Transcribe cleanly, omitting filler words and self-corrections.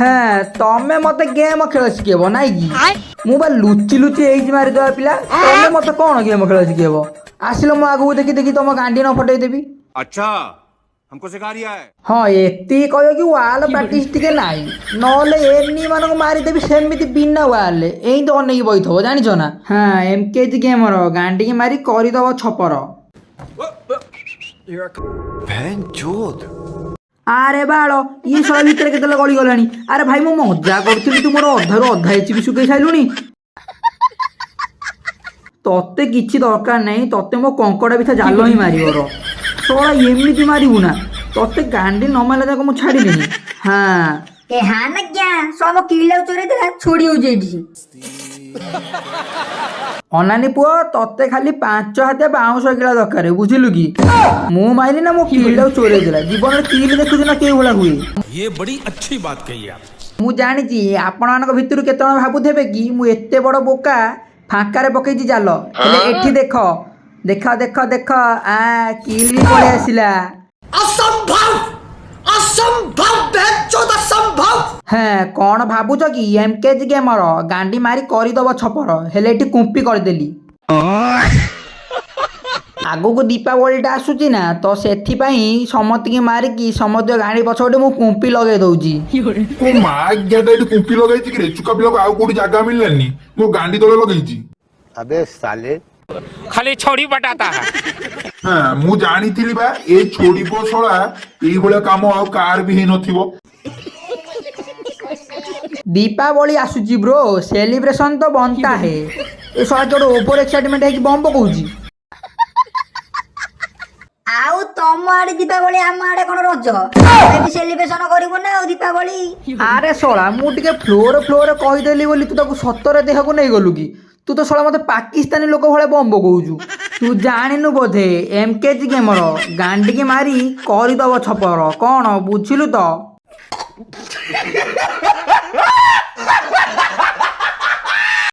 ହଁ, ତମେ ମତେ ଗେମ୍ ଖେଳ ଶିଖେଇବ ନାଇଁ କି? ମୁଁ ବା ଲୁଚି ଲୁଚି ଏଇଚି ମାରିଦେବା ପିଲା, ତମେ ମତେ କଣ ଗେମ୍ ଖେଳ ଶିଖେଇବ? ଆସିଲ ମୁଁ ଆଗକୁ ଦେଖି ଦେଖି ତମ ଗାଣ୍ଡି ନ ଫଟେଇ ଦେବି। अच्छा, हमको सिखा रिया है। ହଁ, ଏତିକି କହିବ କି ୱାଲ୍ ପ୍ରାକ୍ଟିସ୍ ଟିକେ ନାହିଁ, ନହେଲେ ଏନି ମାନଙ୍କୁ ମାରିଦେବି ସେମିତି ବିନା ୱାଲ୍ରେ। ଏମିତି ଅନେଇକି ବଇଥିବ, ଜାଣିଛ ନା? ହଁ, ଏମ୍ କେଜି ଗେମର ଗାଣ୍ଡିକି ମାରି କରିଦବ ଛପର। ଆରେ ବାଳ, ଇଏ ଶଳା ଭିତରେ କେତେବେଳେ ଗଳିଗଲାଣି? ଆରେ ଭାଇ, ମୁଁ ମଜା କରୁଥିଲି, ତୁ ମୋର ଅଧାରୁ ଅଧା ଏଚ୍ ପି ଶୁଖେଇ ସାରିଲୁଣି। ତତେ କିଛି ଦରକାର ନାହିଁ, ତତେ ମୋ କଙ୍କଡ଼ା ବିଛା ଜାଲ ହିଁ ମାରିବ ର। ଶଳା, ଏମିତି ମାରିବୁ ନା, ତତେ ଗାଣ୍ଡି ନ ମାରିଲା ଯାକ ମୁଁ ଛାଡ଼ିବିନି। ହଁ। ଏ ହଁ ନା ଆଜ୍ଞା, ଶଳା ମୋ କିଳିଟାକୁ ଚୋରେଇ ଦେଲା, ଛୋଡ଼ି ହଉଛି ଏଇଠି। ଅନାନି ପୁଅ, ତତେ ଖାଲି 5 ହାତେ ବାଉଁଶ କିଳା ଦରକାର, ବୁଝିଲୁ କି? ମୁଁ ମାଇଲି ନା ମୋ କିଳିଟାକୁ ଚୋରେଇ ଦେଲା। ଜୀବନରେ କିଲି ଦେଖୁଛୁ ନା କେଉଁ ଭଳିଆ ହୁଏ? ये बड़ी अच्छी बात कही आप। ମୁଁ ଜାଣିଛି, ଆପଣମାନଙ୍କ ଭିତରୁ କେତେ ଜଣ ଭାବୁଥିବେ କି ମୁଁ ଏତେ ବଡ଼ ବୋକା, ଫାଙ୍କାରେ ପକେଇଛି ଜାଲ। ହେଲେ ଏଠି ଦେଖ ଦେଖ ଦେଖ ଦେଖ, ଆ କିଲି ପଳେଇ ଆସିଲା। असंभव, असंभव, असंभव। ହଁ, କ'ଣ ଭାବୁଛ କି? ଏମ୍ କେଜି ଗେମର ଗାଣ୍ଡି ମାରି କରିଦବ ଛପର। ହେଲେ ଏଠି କୁମ୍ପି କରିଦେଲି। ଆଗକୁ ଦୀପାବଳିଟା ଆସୁଛି ନା, ତ ସେଥିପାଇଁ ସମସ୍ତିକି ମାରିକି ସମସ୍ତ ଗାଣ୍ଡି ପଛପଟେ ମୁଁ କୁମ୍ପି ଲଗେଇ ଦଉଛି। କୋଉ ମା ଜ୍ଞାଟା ଏଠି କୁମ୍ପି ଲଗେଇଛି କି ରେ? ଚୁକା ପିଲାକୁ ଆଉ କୋଉଠି ଜାଗା ମିଳିଲାନି, ମୋ ଗାଣ୍ଡି ତଳେ ଲଗେଇଛି। अबे साले। खाली छौड़ी पटाता है। ହଁ, ମୁଁ ଜାଣିଥିଲି ବା, ଏଇ ଛୋଡିବ ଶଳା, ଏଇଭଳିଆ କାମ ଆଉ କାହାର ବି ହେଇନଥିବ। ଦୀପାବଳି ଆସୁଛି ବ୍ରୋ, ସେଲିବ୍ରେସନ ତ बनता है। ଏ ଶଳା ଗୋଟେ ଓଭର ଏକ୍ସାଇଟମେଣ୍ଟ ହେଇକି ବମ୍ ପକଉଛି। ଆଉ ତମ ଆଡେ ଦୀପାବଳି, ଆମ ଆଡେ କଣ ରଜ? ଆମେ ବି ସେଲିବ୍ରେସନ କରିବୁ ନା ଆଉ ଦୀପାବଳି। ଆରେ ଶଳା, ମୁଁ ଟିକେ ଫ୍ଲୋରେ ଫ୍ଲୋରେ କହିଦେଲି ବୋଲି ତୁ ତାକୁ ସତରେ ଦେହକୁ ନେଇଗଲୁ କି? ତୁ ତ ଶଳା ମତେ ପାକିସ୍ତାନୀ ଲୋକ ଭଳିଆ ବମ୍ ପକଉଛୁ। ତୁ ଜାଣିନୁ ବୋଧେ, ଏମ୍ କେଜି ଗେମର ଗାଣ୍ଡିକି ମାରି କରିଦବ ଛପର। କ'ଣ ବୁଝିଲୁ ତ?